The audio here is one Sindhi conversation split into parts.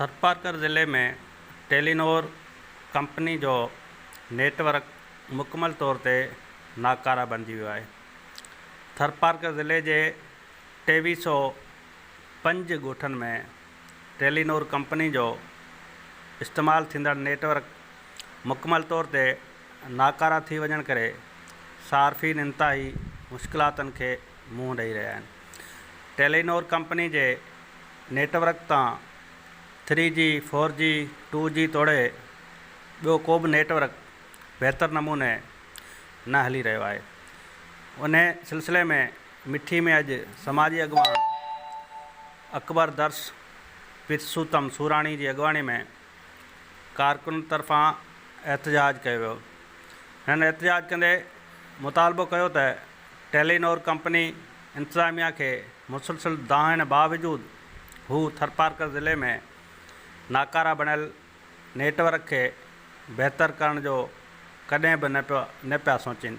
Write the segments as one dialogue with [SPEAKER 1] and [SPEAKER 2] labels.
[SPEAKER 1] ٿرپارڪر ضلعي ۾ ٽيلينور ڪمپني جو نيٽ ورڪ مڪمل طور تي ناڪاره بڻجي ويو آهي. ٿرپارڪر ضلعي جي 2305 ڳوٺن ۾ ٽيلينور ڪمپني جو استعمال ٿيندڙ نيٽ ورڪ مڪمل طور تي ناڪاره ٿي وڃڻ ڪري صارفين انتهائي مشڪلاتن کي منهن ڏئي رهيا آهن. ٽيلينور ڪمپني جي نيٽ ورڪ تان three G, four G, two G توڙي ٻيو ڪو به نيٽ ورڪ بهتر نموني نه هلي رهيو آهي. انهي سلسلي ۾ مٺي ۾ اڄ سماجي اڳواڻ اڪبر درس پرسوتم سوراڻي جي اڳواڻي ۾ ڪارڪنن طرفان احتجاج ڪيو ويو. هنن احتجاج ڪندي مطالبو ڪيو ته ٽيلينور ڪمپني انتظاميا کي مسلسل دانهن باوجود هو ٿرپارڪر ضلعي ۾ ناڪاره بڻيل نيٽ ورڪ کي بهتر ڪرڻ جو ڪڏهن به نه پيا سوچين.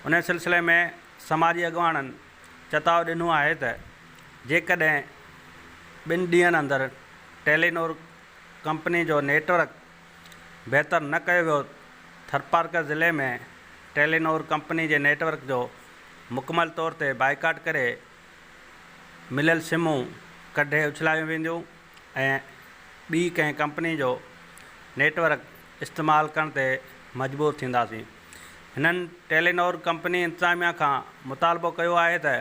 [SPEAKER 1] انهي سلسلي ۾ سماجي اڳواڻن چتاء ڏنو آهي ته جيڪڏهن ٻن ڏينهن اندر ٽيلينور ڪمپني جو نيٽ ورڪ بهتر نه ڪيو ويو ٿرپارڪر ضلعي ۾ ٽيلينور ڪمپني جي نيٽ ورڪ جو مڪمل طور تي بائيڪاٽ ڪري مليل سمون ڪڍي اڇلايون وينديون ۽ ٻي ڪنهن ڪمپني جو نيٽ ورڪ استعمال ڪرڻ تي مجبور ٿينداسين. هنن ٽيلينور ڪمپني انتظاميا کان مطالبو ڪيو آهي ته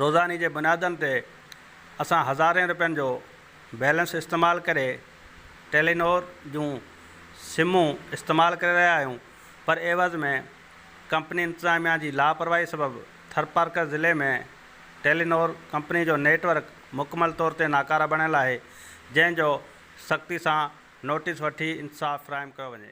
[SPEAKER 1] روزاني جي بنيادن تي اسان هزارين روپين جو بيلنس استعمال ڪري ٽيلينور جون سمون استعمال ڪري رهيا آهيون پر عيوض ۾ ڪمپني انتظاميا جي لاپرواهي سبب ٿرپارڪر ضلعي ۾ ٽيلينور ڪمپني جو نيٽ ورڪ مڪمل طور تي ناڪاره بڻيل آهي جنهن جو سختي سان نوٽيس وٺي انصاف فراهم ڪيو وڃي.